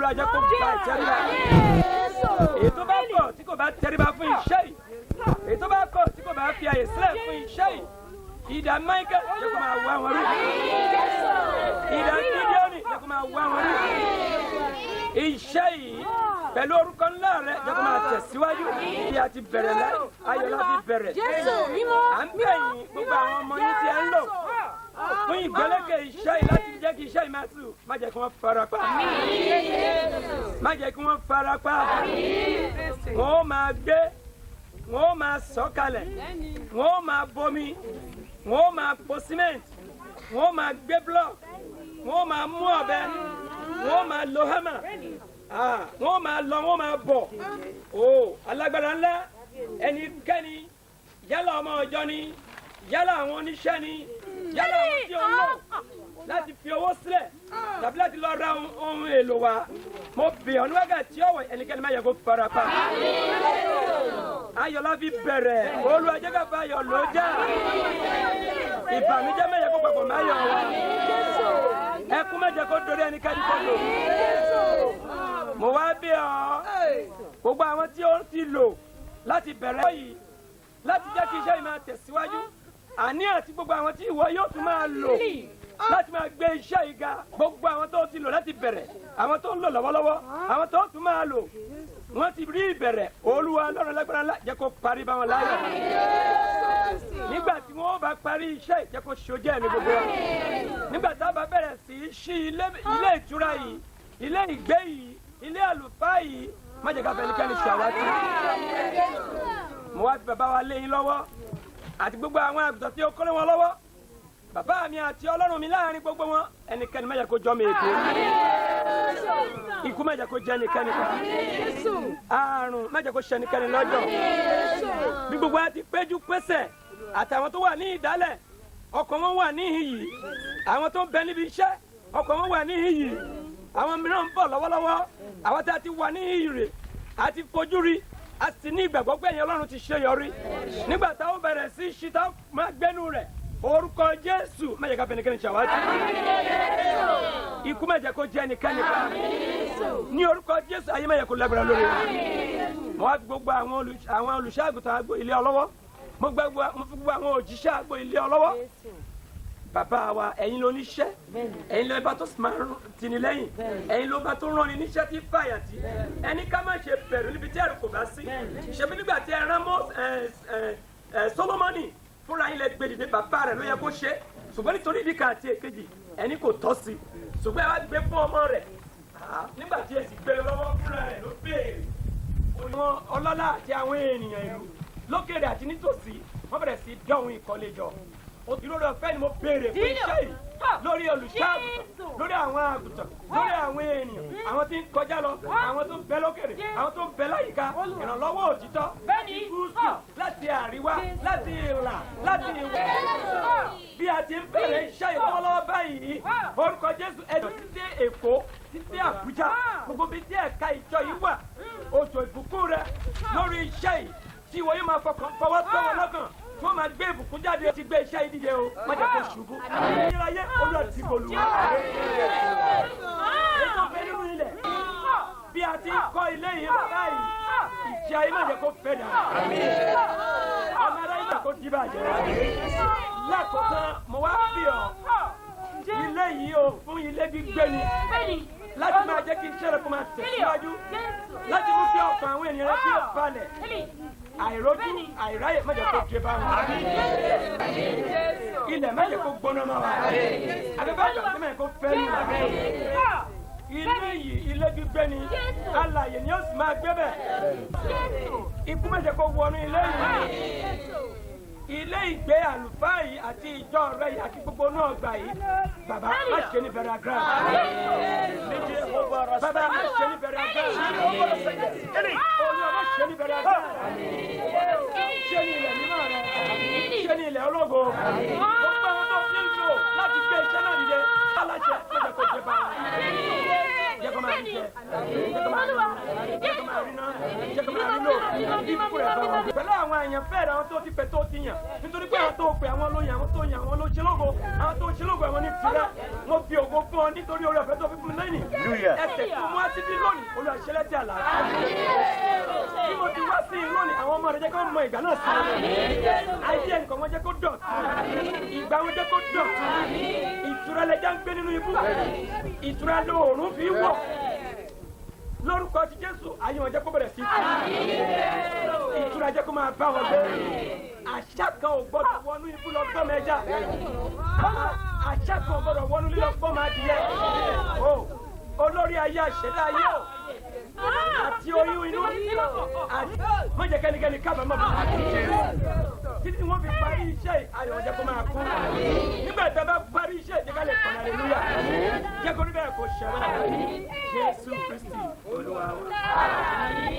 Olúwa, jẹ́ kó gba ìtẹríba. Èyí tó bá kọ̀ tí kò bá tẹríba fún iṣẹ́ yìí, èyí tó bá kọ̀ tí kò bá fi àyè sílẹ̀ fún iṣẹ́ yìí, idà Michael, jẹ́ kó máa wá wọn rí. Idà Gídíọ́nì, jẹ́ kó máa wá wọn rí. Iṣẹ́ yìí, pẹ̀lú orúkọ ńlá rẹ, jẹ́ kó máa tẹ̀síwájú. Bí a ti bẹ̀rẹ̀ láì ayọ̀ la fi bẹ̀rẹ̀. Jésù mímọ́. À ń bẹ̀ yín, gbogbo àwọn ọmọ yín tí ẹ ń lò fún ìgbélékè iṣẹ́ yìí, láti jẹ́ kí iṣẹ́ yìí máa tù, má jẹ́ kí wọ́n fara pa, má jẹ́ kí wọ́n fara pa. Wọ́n ó máa gbé, wọ́n ó máa sọ̀kalẹ̀, wọ́n ó máa bomi, wọ́n ó máa po cement, wọ́n ó máa gbé block, wọ́n ó máa mú ọ̀bẹ, wọ́n ó máa lo hammer. Wọ́n ó máa lọ, wọ́n ó máa bọ̀. O alágbára ńlá, ẹnikẹ́ni, yálà ọmọ ọjọ́ ni, yálà àwọn oníṣẹ́ ni, yálà àwọn tí ó ń lò láti fi owó sílẹ̀ tàbí láti lọ ra ohun èlò wa, mo bì ọ́ ní wákàtí ọ̀wọ̀, ẹnikẹ́ni má yẹ kó fara pa. Ayọ̀ la fi bẹ̀rẹ̀, Olúwa, jẹ́ ká fa ayọ̀ ló já. Ìbànújẹ́ má yẹ kó papọ̀ má yọ̀ wá. Ẹkún má jẹ́ kó dorí ẹnikẹ́ni kodò. Mo wá bí ọ, gbogbo àwọn tí ó ti lò láti bẹ̀rẹ̀ yìí, láti jẹ́ kí iṣẹ́ yìí máa tẹ̀síwájú, àní àti gbogbo àwọn tí ìwọ yóò tún máa lò láti máa gbé iṣẹ́ yìí ga, gbogbo àwọn tó ti lò láti bẹ̀rẹ̀, àwọn tó ń lò lọ́wọ́lọ́wọ́, àwọn tó tún máa lò, wọ́n ti rí ìbẹ̀rẹ̀. Olúwa Ọlọ́run lágbára ńlá, jẹ́ kó parí bá wọn láyọ̀. Nígbà tí wọ́n bá parí iṣẹ́ yìí, jẹ́ kó ṣojú ẹ̀mí gbogbo wa. Nígbà tá a bá bẹ̀rẹ̀ sí í ṣí ilé ìtura yìí, ilé ìgbé yìí, ilé àlùfáà yìí, má jẹ́ ká fẹ́ ẹnikẹ́ni ṣàwátì. Mo wá fi bàbá wa lé yín lọ́wọ́ àti gbogbo àwọn àgùntàn tí ó kọ́lé wọn lọ́wọ́. Bàbá mi àti Ọlọ́run mi, láàrin gbogbo wọn, ẹnikẹ́ni má jẹ́ kó jọ́ mi èké. Ikú má jẹ́ kó jẹ́ ẹnikẹ́ni pa. Àrùn má jẹ́ kó ṣe ẹnikẹ́ni lọ́jọ́. Bí gbogbo wa ti péjú pésẹ̀, àtàwọn tó wà ní ìdálẹ̀, ọkàn wọn wà níhìn yìí, àwọn tó ń bẹ níbi iṣẹ́, ọkàn wọn wà níhìn yìí, àwọn mìíràn ń bọ̀ lọ́wọ́lọ́wọ́, àwọn tí a ti wà níhìn yìí rè a ti fojú rí, a sì ní ìgbàgbọ́ pé ẹ̀yin Ọlọ́run ti ṣe yọrí. Nígbà táwọn bẹ̀rẹ̀ sí ṣí, tá máa gbẹ́nu rẹ̀, orúkọ Jésù, má jẹ́ ká fẹnikẹ́ni ṣàwátì. Ikú má jẹ́ kó jẹ́ ẹnikẹ́ni pa. Ní orúkọ Jésù, ayé má jẹ́ kó lágbára lórí rẹ̀. Mo wá fi gbogbo àwọn olùṣọ́ àgùntàn agbo ilé ọlọ́wọ́, mo fi gbogbo àwọn òjíṣẹ́ agbo ilé ọlọ́wọ́. Bàbá wa, ẹ̀yin ló níṣẹ́, ẹ̀yin ló bá tó sì máa tini lẹ́yìn, ẹ̀yin ló bá tó rán ni níṣẹ́ tí fàyà tí ẹni ká má ṣe bẹ̀rù níbi tí ẹ̀rù kò bá sí. Ṣebí nígbà tí ẹ rán mọ́ ẹ ẹ ẹ Solomoni fúnra yín lẹ gbé dìde, bàbá rẹ̀ ló yẹ kó ṣe, ṣùgbọ́n nítorí ìdí kan àti èkejì, ẹni kò tọ́ sí, ṣùgbọ́n ẹ wá gbé fún ọmọ rẹ̀. Nígbà tí ẹ sì gbé lọ́wọ́, fúnra rẹ̀ ló béèrè. Àwọn ọlọ́lá àti àwọn ènìyàn ìlú lókèrè àti nítòsí, wọ́n bẹ̀rẹ̀ sí dánwò ìkọ́lé jọ. Ìrora ọ̀fẹ́ ni mo béèrè fún iṣẹ́ yìí lórí olùṣọ́ àgùntàn, lórí àwọn àgùntàn, lórí àwọn ènìyàn, àwọn tí ń kọjá lọ, àwọn tó ń bẹ lókèrè, àwọn tó ń bẹ láyìíká. Ìrànlọ́wọ́ òtítọ́ láti gúúsù, láti àríwá, láti ìlà, láti ìwọ̀. Bí a ti ń bẹ̀rẹ̀ iṣẹ́ yìí lọ́wọ́lọ́wọ́ báyìí, orúkọ Jésù, ẹjọ́, títí dé Èkó, títí dé Àbújá, gbogbo bí tí ẹ̀ka ìjọ yìí wà, òjò ìbùkún rẹ lórí iṣẹ́ yìí tí ìwọ yóò máa fọkàn fọwọ́ tọ́ wọn lọ́kàn, tí wọ́n máa gbé ìbùkún jáde, ti gbé iṣẹ́ yìí dìde o, má jẹ́ kó ṣubú. Ayérayé, Olúwa ti bolú wa. Ètò ìfẹ́ nínú ilẹ̀, bí a ti ń kọ́ ilé yìí báyìí, ìjì ayé má jẹ́ kó fẹ́ dà. Ọmọ aráyé má kó di bàjẹ́. Lákòótán, mo wá bí ọ, ilé yìí o, fún ilé gbígbé ni, láti máa jẹ́ kí iṣẹ́ rẹ̀ kó máa tẹ̀síwájú, láti mú kí ọkàn àwọn ènìyàn rẹ̀ kí ó balẹ̀. Àìrójú àìráyè má jẹ́ kó dé bá wọn. Ilẹ̀ má jẹ́ kó gbóná mọ́ wa. Afẹ́fẹ́ àgbà má jẹ́ kó fẹ́ lù wá. Ilé yìí, ilé gbígbé ni, alàyè ni ó sì máa gbé bẹ̀. Ikú má jẹ́ kó wọnú ilé yìí, ilé ìgbé àlùfáà yìí àti ìjọ rẹ yìí àti gbogbo náà gbà yìí. Bàbá, má ṣe ní bẹ̀rẹ̀ àgbà. Bàbá, má ṣe ní bẹ̀rẹ̀ àgbà. Olúwa, má ṣe ní bẹ̀rẹ̀ àgbà. Ṣe ní ilẹ̀ mímọ́ rẹ, ṣe ní ilẹ̀ ológo. Gbogbo àwọn tó fi ń lò láti gbé iṣẹ́ náà dìde, aláṣẹ, má jẹ́ kó jẹ bá wọn. Jẹ́ kó máa rí jẹ, jẹ́ kó máa rí, jẹ́ kó máa rí ná, jẹ́ kó máa rí lò. Ikú rẹ̀ bá wọn. Pẹ̀lú àwọn àyànfẹ́ rẹ̀, àwọn tó ti pẹ̀, tó ti yàn, nítorí pé àwọn tó pè, àwọn ló yàn, àwọn tó yàn, àwọn ló ṣe lógo, àwọn tó ṣe lógo, àwọn ní tirẹ̀. Mo fi ògo fún ọ nítorí oore ọ̀fẹ́ tó fi fún mi lẹ́yìn. Hallelujah. Ẹsẹ̀ tí mo mú wá síbí lónìí, Olúwa ṣe lẹ́sẹ̀ àlàáfíà. Bí mo ti wá sí i lónìí, àwọn ọmọ rẹ jẹ́ kó mọ ìgbà náà sí i. Ayé ẹnìkan wọn jẹ́ kó dọ̀tun. Ìgbà wọn jẹ́ kó dọ̀tun. Ìtura lẹja ń gbé nínú ibú. Ìtura lóòrùn fi wọ̀. Lórúkọ ti Jésù, ayé wọn jẹ́ kó bẹ̀rẹ̀ sí í. Ìtura jẹ́ kó máa bá wọn gbé. Àṣà kan ò gbọdọ̀ wọnú ibú lọ gbọ́mọ ẹja. Àṣà kan ò gbọdọ̀ wọnú lílọ gbọ́mọ adìyẹ. O olórí ayé, àṣẹdá ayé o, àti oyún inú àti má jẹ́ kẹ́nikẹ́ni kábàámọ̀ fún títí wọ́n fi parí iṣẹ́. Ayọ̀ jẹ́ kó máa kú. Nígbà tí a bá parí iṣẹ́, jẹ́ ká lè kọ́ni hallelujah. Jẹ́ kó níbẹ̀ kó ṣẹlẹ̀. Jésù Kristi Olúwa wa.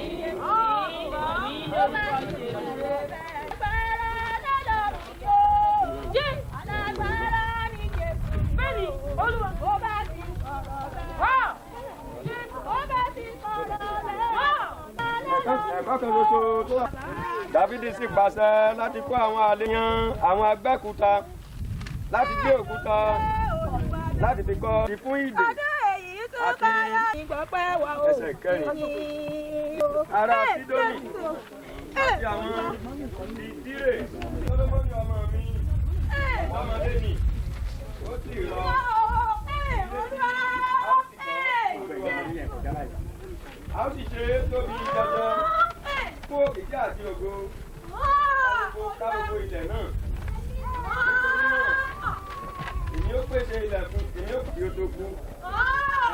Ẹ̀kọ́ kan ṣoṣo tó wà. Dáfídì sì pàṣẹ láti kó àwọn àlèyàn àwọn agbẹ́kúta láti gbé òkúta láti fi kọ́ ti fún ìdè àti ẹsẹ̀ kẹrin. Ará Sídónì àti àwọn ti Tírè. Sólómọ́nì ọmọ mi ọmọdé ni, ó sì rọ a ó sì ṣe é tóbi dandan fún òkìkí àti ògo ká gbogbo ilẹ̀ náà. Nítorí náà, èmi ó pèsè ilẹ̀ fún èmi ó kí ó tó kú.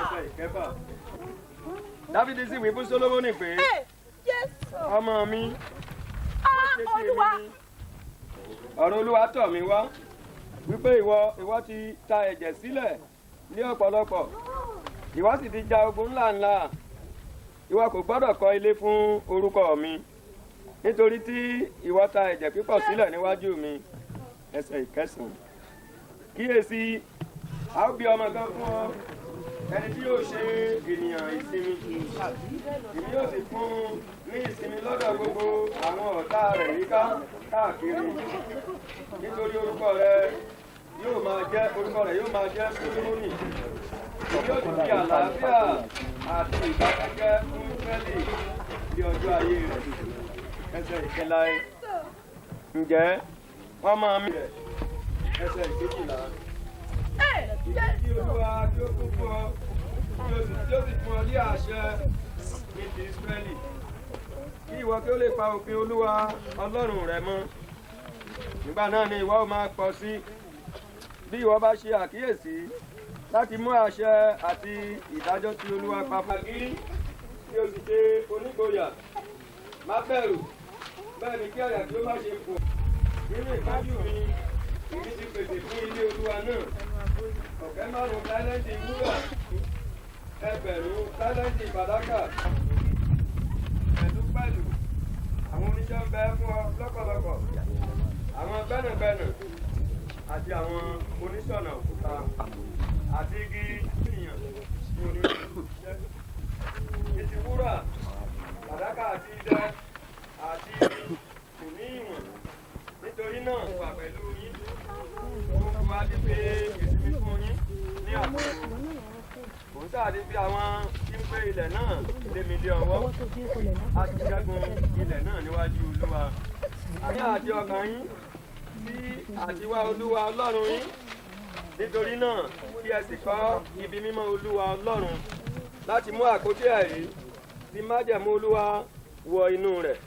Ẹsẹ̀ ìkẹfà. Dáfídì sì wí fún Sólómọ́nì pé, ọmọ mi, má ṣe ti èmi ní. Ọ̀rọ̀ Olúwa tọ̀ mí wá wípé ìwọ ti ta ẹ̀jẹ̀ sílẹ̀ ní ọ̀pọ̀lọpọ̀, ìwọ sì ti ja ogun ńláńlá. Ìwọ kò gbọ́dọ̀ kọ́ ilé fún orúkọ mi, nítorí tí ìwọ ta ẹ̀jẹ̀ pípọ̀ sílẹ̀ níwájú mi. Ẹsẹ̀ ìkẹsàn-án. Kíyèsí, a ó bí ọmọ kan fún ọ, ẹni tí yóò ṣe ènìyàn ìsinmi. Èmi yóò sì fún un ní ìsinmi lọ́dọ̀ gbogbo àwọn ọ̀tá rẹ̀ yíká káàkiri. Nítorí orúkọ rẹ̀ yóò máa jẹ́ Sólómọ́nì. Èmi yóò sì fi àlàáfíà àti ìdákẹ́jẹ́ fún Ísírẹ́lì di ọjọ́ ayé rẹ̀. Ẹsẹ̀ ìkẹláì. Ǹjẹ́ wọ́n máa mi rẹ̀? Ẹsẹ̀ ìkejìlá. Kí Olúwa kí ó kún fún ọ, kí ó sì fún ọ ní àṣẹ ní ti Ísírẹ́lì. Kí ìwọ kí ó lè pa òfin Olúwa Ọlọ́run rẹ mọ́. Nígbà náà ni ìwọ ó máa pọ̀ sí. Bí ìwọ bá ṣe àkíyèsí láti mú àṣẹ àti ìdájọ́ tí Olúwa pa fún ọ. Kí o sì ṣe onígboyà, má bẹ̀rù, bẹ́ẹ̀ ni kí àyà kí ó má ṣe fò. Nínú ìkájú mi, èmi ti pèsè fún ilé Olúwa náà 5,000 tálẹ́ǹtì wúrà, 1,000 tálẹ́ǹtì fàdákà. Pẹ̀lú pẹ̀lú, àwọn oníṣẹ́ ń bẹ fún ọ lọ́pọ̀lọpọ̀, àwọn gbẹ́nàgbẹ́nà àti àwọn oníṣọ̀nà òkúta àti igi ènìyàn ní oníṣẹ́. Ní ti wúrà, fàdákà àti idẹ àti kò ní ìwọ̀n. Nítorí náà wà pẹ̀lú yín. Òun wá ti fi ìsinmi fún yín ní àkókò. Òun sáà ti fi àwọn tí ń gbé ilẹ̀ náà lé mi lé ọwọ́. A ti ṣẹ́gun ilẹ̀ náà níwájú Olúwa. Àní àti ọkàn yín sí àtiwá Olúwa Ọlọ́run yín. Nítorí náà kí ẹ sì kọ́ ibi mímọ́ Olúwa Ọlọ́run láti mú àpótí ẹ̀rí tí májẹ̀mú Olúwa wọ inú rẹ̀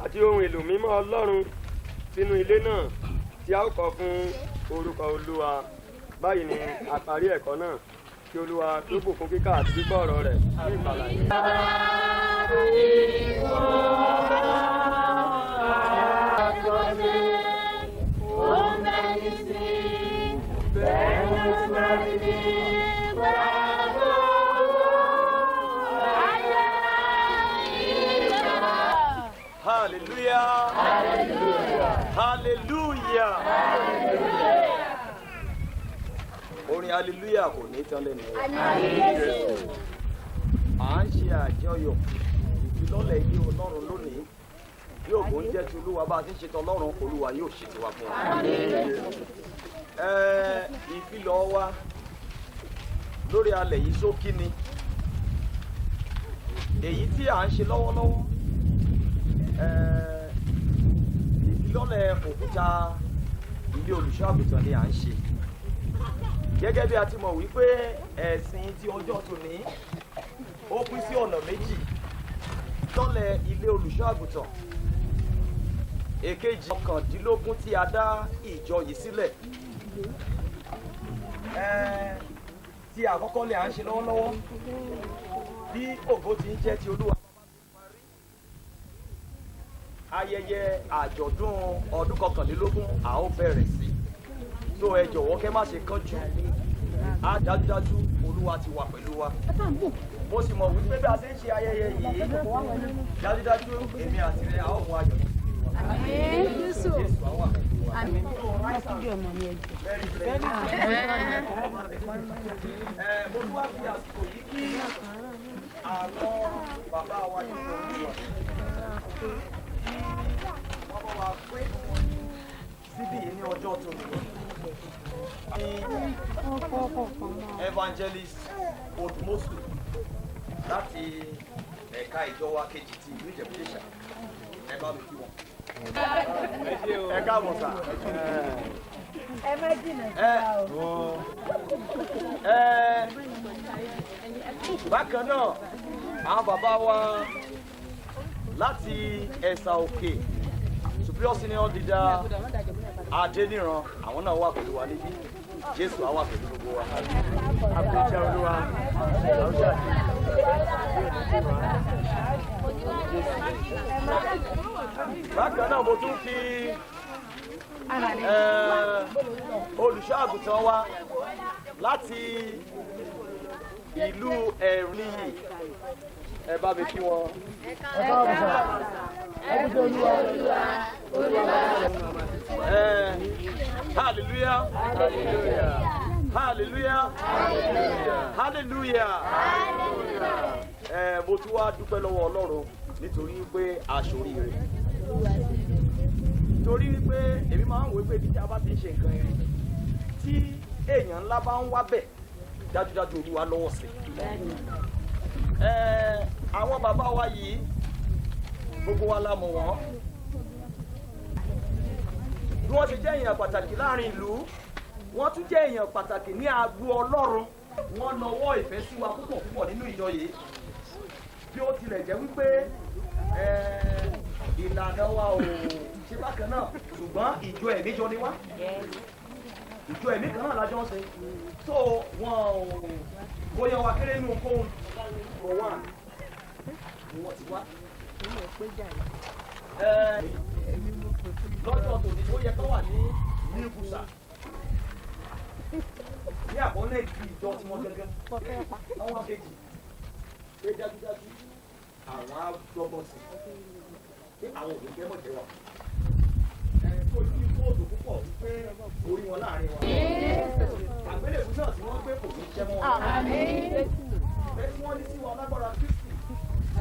àti ohun èlò mímọ́ Ọlọ́run sínú ilé náà tí a ó kọ́ fún orúkọ Olúwa. Báyìí ni a parí ẹ̀kọ́ náà. Kí Olúwa tó bùkún kíkà àti gbígbọ́ ọ̀rọ̀ rẹ̀ ní ìgbàlà yìí. Hallelujah. Hallelujah. Hallelujah. Orin hallelujah kò ní tán lẹ́nu wa. À ń ṣe àjọyọ̀ ìfilọ́lẹ̀ ilé Ọlọ́run lónìí. Bí ògo ń jẹ́ ti Olúwa, bá a ti ń ṣe tọlọ́run, Olúwa yóò ṣe tiwa fún wa. Ìfilọ̀ wa lórí alẹ̀ yìí ṣókí ni. Èyí tí à ń ṣe lọ́wọ́lọ́wọ́, ìfilọ́lẹ̀ òkúta ilé olùṣọ́-àgùntàn ni à ń ṣe. Gẹ́gẹ́ bí a ti mọ̀ wípé ẹ̀sìn ti ọjọ́ tòní ó pín sí ọ̀nà méjì: lọ́lẹ̀ ilé olùṣọ́-àgùntàn, èkejì 19 tí a dá ìjọ yìí sílẹ̀. Tí àkọ́kọ́ lè à ń ṣe lọ́wọ́lọ́wọ́, bí ògo ti ń jẹ́ ti Olúwa, ayẹyẹ àjọ̀dún ọdún 21 a ó bẹ̀rẹ̀ sí. So ẹ jọ̀wọ́, kẹ́ má ṣe kánjú. Á dájúdájú Olúwa ti wà pẹ̀lú wa. Mo sì mọ̀ wípé bí a ṣe ń ṣe ayẹyẹ yìí, dájúdájú èmi àti rẹ a ó mú ayọ̀ lọ sílé wa. Jésù á wà pẹ̀lú wa. Very blessed. Mo tún wá fi àsìkò yìí kí àwọn bàbá wa nínú Olúwa tí wọ́n bá wa pé síbí yìí ní ọjọ́ tòní. Ní Evangelist Odùmọ̀sù láti ẹ̀ka ìjọ wa kejì ti ìlú Ìjẹ̀bú-Jẹ̀ṣà, ẹ bá mi kí wọn. Ẹ káàbọ̀ sà. Ẹ má jìnnà sí wa o. Bákan náà, àwọn bàbá wa láti Ẹ̀sà Òkè, Superior Senior Leader Adéníran, àwọn náà wà pẹ̀lú wa níbí. Jésù á wà pẹ̀lú gbogbo wa. Àpèjẹ Olúwa. Bákan náà, mo tún kí olùṣọ́ àgùntàn wa láti ìlú Ẹ̀rìnyì, ẹ bá mi kí wọn. Hallelujah, hallelujah, hallelujah. Mo tún wá dúpẹ́ lọ́wọ́ Ọlọ́run nítorí pé a ṣoríire, torí wípé èmi máa ń wò pé ibi tí a bá ti ń ṣe nǹkan yẹn, tí èèyàn ńlá bá ń wá bẹ̀, dájúdájú Olúwa lọ́wọ́ sí. Àwọn bàbá wa yìí, gbogbo wa la mọ̀ wọ́n, bí wọ́n ṣe jẹ́ èèyàn pàtàkì láàrin ìlú, wọ́n tún jẹ́ èèyàn pàtàkì ní agbo Ọlọ́run. Wọ́n nawọ́ ìfẹ́ sí wa púpọ̀ púpọ̀ nínú ìjọ yìí. Bí ó tilẹ̀ jẹ́ wípé ìlànà wa ò ṣe bákan náà, ṣùgbọ́n ìjọ ẹ̀mí jọ ni wá, ìjọ ẹ̀mí kan náà lájọ ń ṣe. So wọn ò bóyá wa kéré nínú kóhun for one ni wọ́n ti wá. Lọ́jọ́ tòní, ó yẹ kó wà ní Nìkùsà ní àkọọ́lẹ̀ ìjọ tí wọ́n gẹ́gẹ́ àwọn kejì pé dájúdájú àwọn á dọ́gbọ́n sí pé àwọn òbí fẹ́ mọ̀ jẹ́ wa. Tó ní kóòtù púpọ̀ wípé orí wọn láàrin wa. Àgbélébùú náà tí wọ́n gbé kò ní jẹ́ mọ́ wọn. Ìfẹ́ tí wọ́n ní sí wa lágbára Kristi,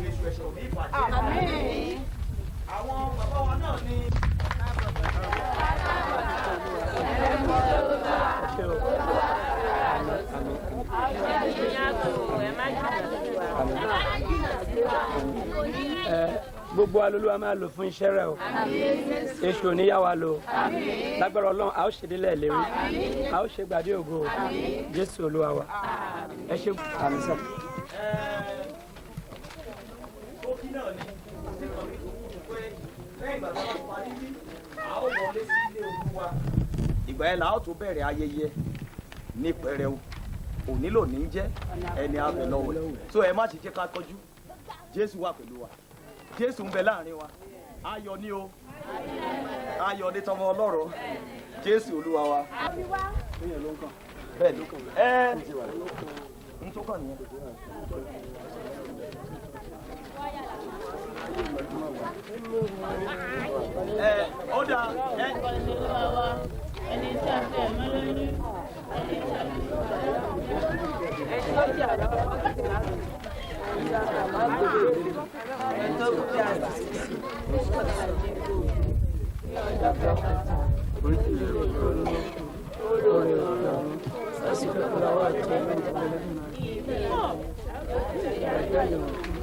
èṣù ẹ̀ṣẹ̀ ò ní ìbàjẹ́. Àwọn bàbá wa náà ni. Gbogbo wa lolúwa máa lò fún iṣẹ́ rẹ̀ o. Èṣù ò ní yá wa lò lágbára Ọlọ́run. A ó ṣe délẹ̀ lérí, a ó ṣe gbàdé ògo o. Jésù Olúwa wa, ẹ ṣe àmì sọ. Tókí náà ni kò sí kan ní ìdókòwò pé lẹ́yìn ìgbà tí wọ́n ti parí bí, a ó wọlé sí ilé Olúwa. Ìgbà yẹn là á tó bẹ̀rẹ̀ ayẹyẹ ní pẹrẹu. Òní lò ní jẹ́ ẹni abẹ lọ́wọ́ ẹ̀. So ẹ má ṣe jẹ́ ká kọjú. Jésù wà pẹ̀lú wa, Jésù ń bẹ láàrin wa. Ayọ̀ ni o, ayọ̀ ni tọmọ Ọlọ́run. Jésù Olúwa wa. Bẹ́ẹ̀ ló kàn ẹ ń tó kàn nìyẹn. Ẹ ó dáa ẹ.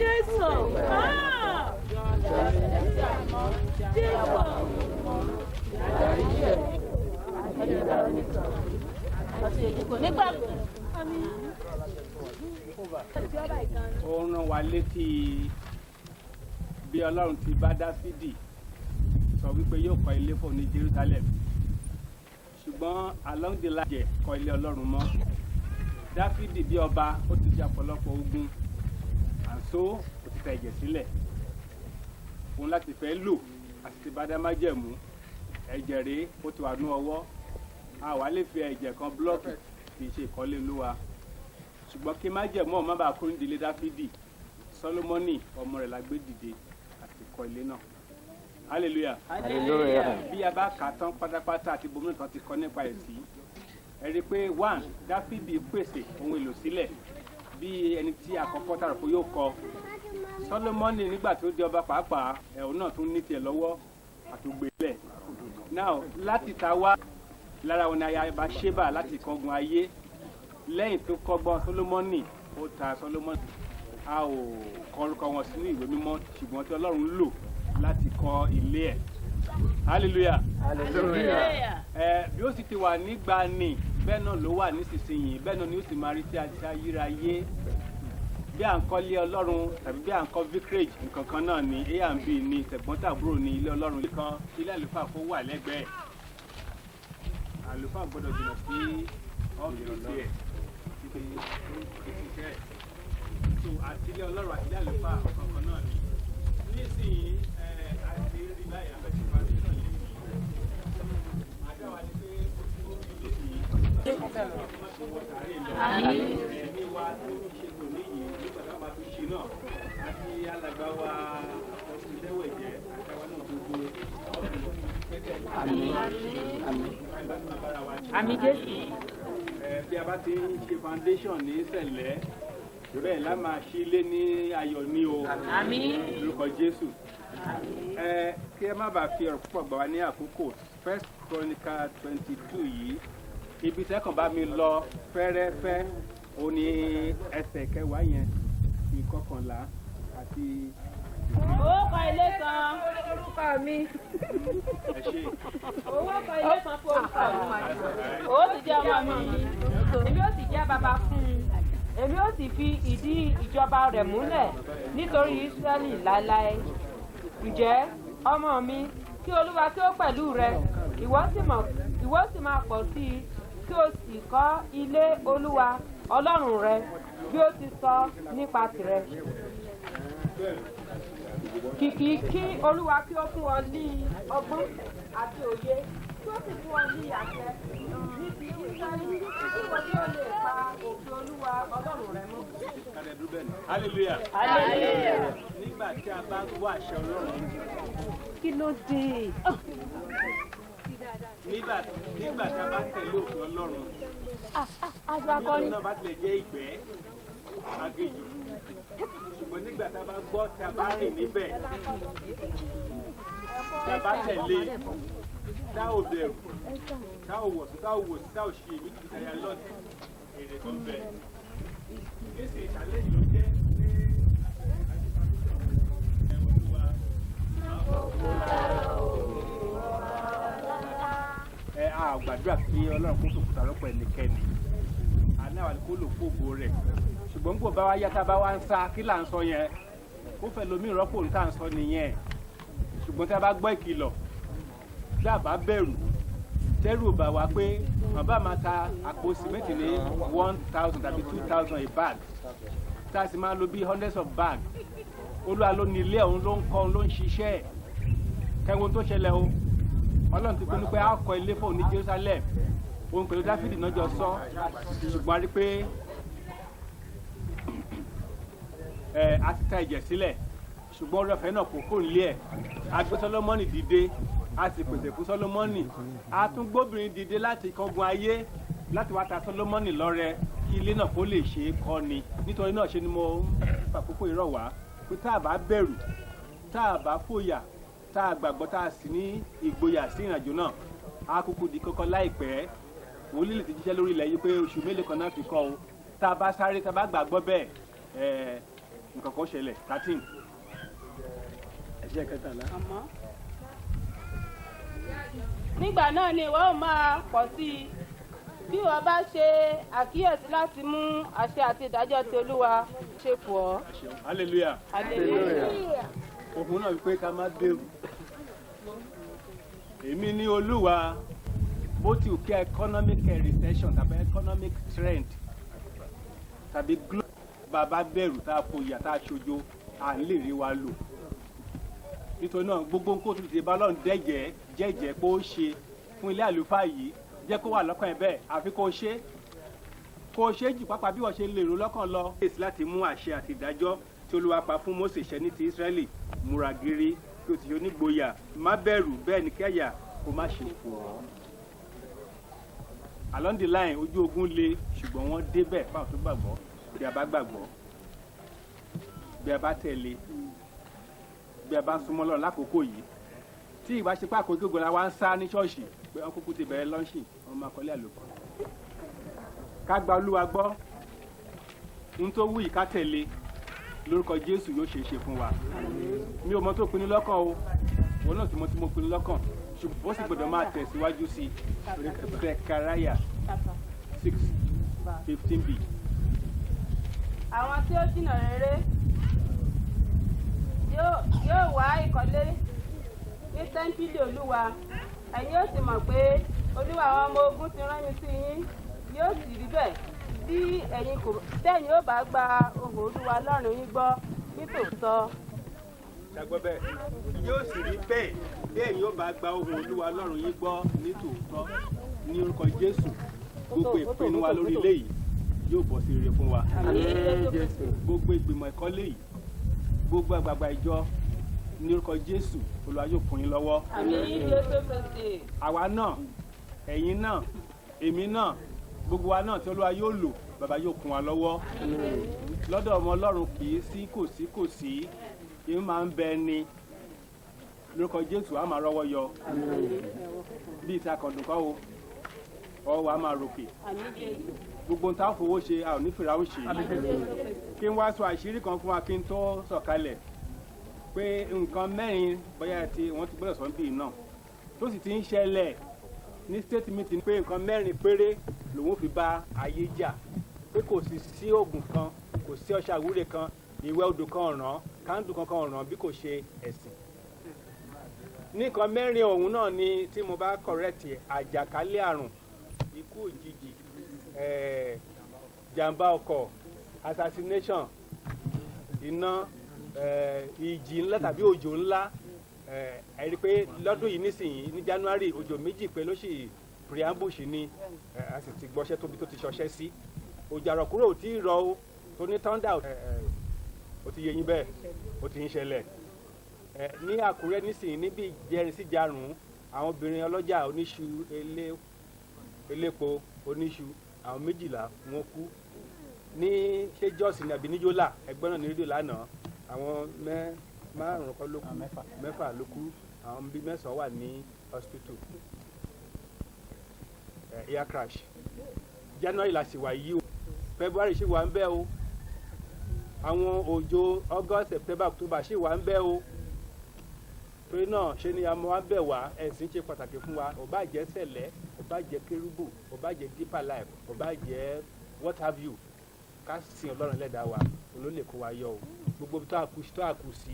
Jésù. Ah! Jésù. Nígbà Ó rán wa létí bí Ọlọ́run ti bá Dáfídì sọ wípé yóò kọ́ ilé fún ní Jerusalem, ṣùgbọ́n along the line jẹ́ kọ́ ilé Ọlọ́run mọ́. Dáfídì bí ọba, ó ti jà ọ̀pọ̀lọpọ̀ ogun, àǹsó ó ti ta ẹ̀jẹ̀ sílẹ̀ òun láti fẹ́ lò àti ti bá dá májẹ̀mú. Ẹ̀jẹ̀ rèé, ó ti wà ní ọwọ́. A wà lè fi ẹ̀jẹ̀ kan block kì í ṣe ìkọ́lé Olúwa, ṣùgbọ́n kí májẹ̀mú ọ̀ má bàa kúrò nídìílé Dáfídì, Sọlọmọ́nì ọmọ rẹ̀ la gbé dìde àti kọ́ ilé náà. Hallelujah. Hallelujah. Bí a bá kà á tán pátápátá àti ibòmíràn tán ti kọ́ nípa ẹ̀ sí, ẹ rí i pé one, Dáfídì pèsè ohun èlò sílẹ̀ bí ẹni tí àkọ́kọ́ tààrà pé yóò kọ́. Sọlọmọ́nì nígbà tó di ọba pàápàá, ẹ̀hún náà tún ní tiẹ̀ lọ́wọ́ àtúgbélẹ̀. Now, láti ta wá lára wọn ni ayaba Ṣébà láti kángun ayé. Lẹ́yìn tó kọ́gbọ́n Sólómọ́nì, ó ta Sólómọ́nì. A ò kọ orúkọ wọn sínú ìwé mímọ́, ṣùgbọ́n tí Ọlọ́run lò láti kọ́ ilé ẹ̀. Hallelujah. Hallelujah. Ẹ bí ó sì ti wà nígbà ní, bẹ́ẹ̀ náà ló wà nísinsìnyí, bẹ́ẹ̀ náà ni ó sì máa rí tí a ti ayérayé. Bí à ń kọ́lé Ọlọ́run tàbí bí à ń kọ́ vicarage, nǹkan kan náà ni. A and B ni, tẹ̀gbọ́n-tàbúrò ní ilé Ọlọ́run kan. Ilé àlùfáà kó wà lẹ́gbẹ̀ẹ́. Àlùfáà gbọ́dọ̀ jìnnà sí ọ́fíìsì ẹ̀ títí ìṣiṣẹ́ ẹ̀. So àti ilé Ọlọ́run àti ilé àlùfáà, ọ̀kan kan náà ni. Nísìnyí ẹ àti rí báyìí, abẹ́sẹ̀ foundation lè ní àdáwà ni pé ó ti ó fi lè yìí ẹ̀mí wa tó fi ṣe kò níyì nígbà tá a bá fi ṣe náà, àti alàgbà wa ìṣẹ́wẹ̀jẹ́ àtàwọn náà, gbogbo. Àmín. Àmín. Àmín Jésù. Bí a bá ti ń ṣe foundation ní sẹ̀lẹ̀, bẹ́ẹ̀ la máa ṣí ilé ní ayọ̀ ní o. Àmín. Lórúkọ Jésù. Ẹ kí ẹ má bàa fi ọ̀rọ̀ púpọ̀ gbà wá ní àkókò, First Chronicle 22 yìí, ibi tẹ́kàn bá mi lọ fẹ́rẹ́fẹ́, ó ní ẹsẹ̀ kẹwàá yẹn, ìkọkànlá àti Ó kọ́ ilé kan. Orúkọ mi. Ẹ ṣe. Owó kọ́ ilé kan fún orúkọ mi. Ó sì jẹ́ ọmọ mi. Èmi ó sì jẹ́ bàbá fún un, èmi ó sì fi ìdí ìjọba rẹ̀ múlẹ̀ nítorí Ísírẹ́lì láéláé. Ǹjẹ́ ọmọ mi, kí Olúwa kí ó pẹ̀lú rẹ, ìwọ sì mọ̀, ìwọ sì máa pọ̀ sí i, kí o sì kọ́ ilé Olúwa Ọlọ́run rẹ bí ó ti sọ nípa tìrẹ. Kìkì kí Olúwa kí ó fún ọ ní ọgbọ́n àti òye, kí ó sì fún ọ ní àṣẹ ní ti Ísírẹ́lì, kí ìwọ kí ó lè pa òfin Olúwa Ọlọ́run rẹ mọ́. Hallelujah. Nígbà tí a bá gbọ́ àṣẹ Ọlọ́run, Kí ló dé? nígbà tí a bá tẹ̀lé òfin Ọlọ́run, Aṣọ akọrin. nígbà náà bá tilẹ̀ jẹ́ ìgbẹ́ aginjù, ṣùgbọ́n nígbà tí a bá gbọ́, tí a bá rìn níbẹ̀, tí a bá tẹ̀lé, tá ò bẹ̀rù, tá ò wọ̀sùn, tá ò wòsí, tá ò ṣe èmi kìí tẹ̀yà lọ́ọ̀tì, èrè tó ń bẹ. Nísìnyí, challenge ló jẹ́ pé Olúwa ẹ a gbàdúrà kí Ọlọ́run kó fòkúta rọ́pò ẹnikẹ́ni, àná àwọn kó lò fóògùn rẹ̀, ṣùgbọ́n gbọ́ bá wa yá, tá a bá wá ń sá, kí là ń sọ yẹn? Kó fẹ́ lomi rọ́pò ní tá à ń sọ nìyẹn. Ṣùgbọ́n tí a bá gbọ́ ìkìlọ̀, tí a bá bẹ̀rù, tẹ́rù ò bà wá pé bàbá máa ta àpò sìmẹ́ǹtì ní 1,000 tàbí 2,000 a bag, tá a sì máa lo bí hundreds of bag, Olúwa ló ní ilé, òun ló ń kọ́, òun ló ń ṣiṣẹ́ ẹ̀. Kẹ́wọ́n tó ṣẹlẹ̀ o, Ọlọ́run ti pinnu pé a kọ́ ilé fóun ní Jerusalem, òun pẹ̀lú Dáfídì náà jọ sọ, ṣùgbọ́n a rí pé ẹ a ti ta ẹ̀jẹ̀ sílẹ̀, ṣùgbọ́n orí ọ̀fẹ́ náà kò kó nílé ẹ̀. A gbé Sọlọ́mọ́nì dìde, a sì pèsè fún Sọlọ́mọ́nì. A tún gbóbìnrin dìde láti kángun ayé láti wá ta Sọlọ́mọ́nì lọ́rẹ kí ilé náà kó lè ṣe é kọ́ ni. Nítorí náà ṣe ni mo ń fàkókò ìrọ̀ wá pé tá a bá bẹ̀rù, tá a bá fòyà, tá a gbàgbọ́, tá a sì ní ìgboyà sí ìrìnàjò náà, a kúkú di kọ́kọ́ láìpẹ́. Wòlíì lè ti jíṣẹ́ lórí ilẹ̀ yìí pé oṣù mélòó kan náà fi kọ́ o. Tá a bá sáré, tá a bá gbàgbọ́ bẹ́ẹ̀ ẹ̀. Nǹkan kan ṣẹlẹ̀. 13. Ẹsẹ̀ 13. Àmọ́. Nígbà náà ni ìwọ ó máa pọ̀ sí i bí ìwọ bá ṣe àkíyèsí láti mú àṣẹ àti ìdájọ́ ti Olúwa ṣe fò ọ́. Hallelujah. Hallelujah. Òfin náà wípé ká má bẹ̀rù. Èmi ní Olúwa. Bó ti wù kí economic recession tàbí economic trend tàbí global, bàbá bẹ̀rù, tá a fòyà, tá a ṣojo, à ń lè rí wa lò. Nítorí náà, gbogbo nǹkan tó ti bá Ọlọ́run dẹ́jẹ́ jẹ́jẹ́ pé ó ṣe fún ilé àlùfáà yìí, jẹ́ kó wà lọ́kàn ẹ̀ bẹ́ẹ̀, àfi kó ṣe kó ṣe jù pápá bí wọ́n ṣe lè rò lọ́kàn lọ. Èsì láti mú àṣẹ àti ìdájọ́ tí Olúwa pa fún Mósè ṣẹ ní ti Ísírẹ́lì. Múra gírí kí o sì ṣe onígboyà, má bẹ̀rù, bẹ́ẹ̀ ni kẹ́yà kó má ṣe fò ọ́. Along the line, ojú ogun le, ṣùgbọ́n wọ́n débẹ̀ fáwọn tó gbàgbọ́. Bí a bá gbàgbọ́, bí a bá tẹ̀lé, bí a bá ń súnmọ́ Ọlọ́run lákòókò yìí, tí ìbá ṣe pé àkókò gbọ́dọ̀ wa ń sá ní ṣọ́ọ̀ṣì pé wọ́n kúkú ti bẹ̀rẹ̀ lọ́ńṣì, wọ́n máa kọ́lé àlòkù. Ká gba Olúwa gbọ́, n tó wù yìí, ká tẹ̀lé lórúkọ Jésù, yóò ṣeé ṣe fún wa. Mi ò mọ tó pinnu lọ́kàn o, wọn náà sì mọ tí mo pinnu lọ́kàn, ṣùgbọ́n ó sì gbọ́dọ̀ máa tẹ̀síwájú sí i. Zechariah 6:15b. Àwọn tí ó jìnnà rere yóò wá ìkọ́lé ní tẹ́ḿpìlì Olúwa. Ẹ̀yin yóò sì mọ̀ pé Olúwa àwọn ọmọ ogun ti rán mi sí yín. Yóò sì rí bẹ́ẹ̀ bí ẹ̀yin kò tẹ́yin ó bá gba ohùn Olúwa Ọlọ́run yín gbọ́ nítòótọ́. Ṣàgbọ́ bẹ́ẹ̀, yóò sì rí bẹ́ẹ̀ bí ẹ̀yin ó bá gba ohùn Olúwa Ọlọ́run yín gbọ́ nítòótọ́. Ní orúkọ Jésù, gbogbo ìpinnu wa lórí ilé yìí yóò bọ̀ sí rere fún wa. Gbogbo ìgbìmọ̀ ìkọ́lé yìí, gbogbo àgbààgbà ìjọ, ní orúkọ Jésù, Olúwa yóò kún yín lọ́wọ́. Àmín, Jésù Kristi. Àwa náà, ẹ̀yin náà, èmi náà, gbogbo wa náà tí Olúwa yóò lò, bàbá yóò kún wa lọ́wọ́. Lọ́dọ̀ ọmọ Ọlọ́run, kì í sí kò sí kò sí, kì í máa ń bẹ ni. Lórúkọ Jésù, á máa rọ́wọ́ yọ bíi ti akọ̀dùn kọ́ o, ọwọ́ wa máa ròkè. Àmín, Jésù. Gbogbo ohun tá a fowó ṣe, a ò ní fìrà ó ṣe. Kí n wá sọ àṣírí kan fún wa kí n tó sọ̀kalẹ̀, pé nǹkan mẹ́rin bóyá tí wọ́n ti gbọ́dọ̀ sọ níbí náà tó sì ti ń ṣẹlẹ̀ ní state meeting, pé nǹkan mẹ́rin péré lòun fi bá ayé jà, pé kò sì sí oògùn kan, kò sí ọṣẹ àwúre kan, ìwẹ̀ odò kan ọ̀ràn, kándù kankan ọ̀ràn, bí kò ṣe ẹ̀sìn. Nǹkan mẹ́rin ọ̀hún náà ni, tí mo bá correct ẹ̀, àjàkálẹ̀ àrùn, ikú òjijì, jàǹbá ọkọ̀, assassination, iná, ìjì ńlá tàbí òjò ńlá. Ẹ rí i pé lọ́dún yìí nísìnyí, ní January, òjò méjì pé ló sì preambush ni, a sì ti gbọ́ṣẹ́ tóbi tó ti ṣọṣẹ́ sí. Òjò àrọ̀kúrò ò tí ì rọ o, tó ní thunder, ó ti yé yín bẹ́ẹ̀, ó ti ń ṣẹlẹ̀. Ní Àkúrẹ́ nísìnyí, níbi ìjẹrin sí jarùn, àwọn obìnrin ọlọ́jà oníṣu, elépo oníṣu, àwọn 12 wọn kú. Ní ṣé Jọ́sìn ní àbí ní Yólà, ẹgbẹ́ náà ní rédíò lánàá, àwọn márùn kọ́ ló kú, mẹ́fà ló kú, àwọn bíi mẹ́sàn-án wà ní hospital. Air crash. January la sì wà yìí o, February sì wà ń bẹ o, àwọn òjò August, September, October sì wà ń bẹ o. Torí náà, ṣe ni a mọ wá bẹ̀ wá, ẹ̀sìn ṣe pàtàkì fún wa. Ò bá jẹ́ Sẹ̀lẹ̀, ò bá jẹ́ Kérúbù, ò bá jẹ́ Deeper Life, ò bá jẹ́ what have you, ká sin Ọlọ́run ẹlẹ́dàá wa, òun ló lè kó wa yọ o. Gbogbo ibi tó a kù sí,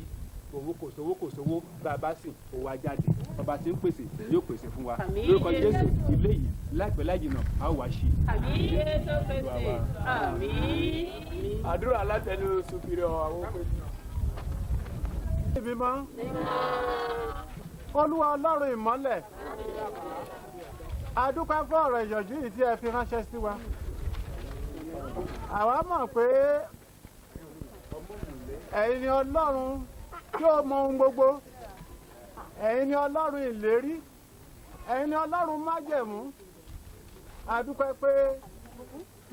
owó kò sówó, kò sówó, bá a bá sìn, owó á jáde. Ọba tí ń pèsè yóò pèsè fún wa. Lórúkọ Jésù, ilé yìí, láìpẹ́ láìjìnà, a ó wá ṣe. Àmín, Jésù Kristi. Àmín. Àdúrà látẹnu superior àwọn òpè. Mímọ́ Olúwa Ọlọ́run ìmọ́lẹ̀, a dúpẹ́ fún ọ̀rọ̀ ìyànjú yìí tí ẹ fi ránṣẹ́ sí wa. Àwa mọ̀ pé ẹ̀yin ni Ọlọ́run tí ó mọ ohun gbogbo, ẹ̀yin ni Ọlọ́run ìlérí, ẹ̀yin ni Ọlọ́run májẹ̀mú. A dúpẹ́ pé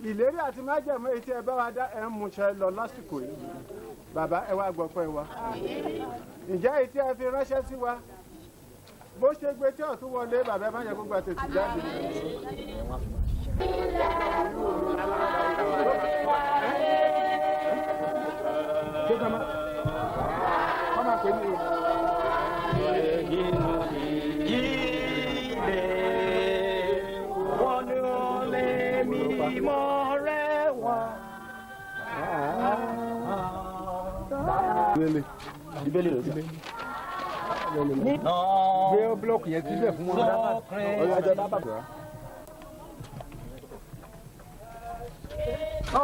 ìlérí àti májẹ̀mú èyí tí ẹ bá wa dá, ẹ̀ ń múṣẹ lọ lásìkò yìí. Bàbá, ẹ wá gbọ́pẹ́ wa. Ǹjẹ́ èyí tí ẹ fi ránṣẹ́ sí wa, bó ṣe gbé tí ọ̀tún wọlé, bàbá, ẹ má yẹ kó gba tètè jáde. Ṣé kọ́ máa pè ní. Jíde wọnú lé mímọ́ rẹ̀ wá. Bíbélì ló sọ. Gbé búlọ́ọ̀kì yẹn síbẹ̀ fún wọn. Ọ̀yà jẹ́ bàbá.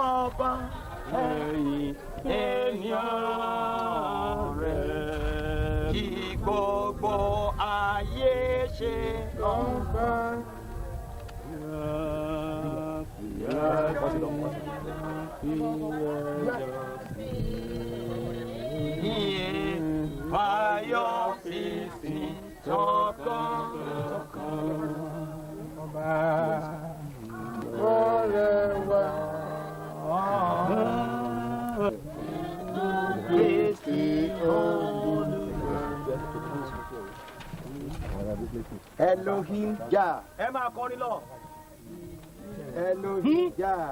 Ọba ẹ̀yìn ènìyàn rẹ̀ kí gbogbo ayé ṣe Ọba. Yìnyín fayọ̀ sísìn tọkàntọkàn. Ọba. Ọrẹ wa. Kristi Olúwa. Elohim Jah. Ẹ máa kọrin lọ. Elohim Jah.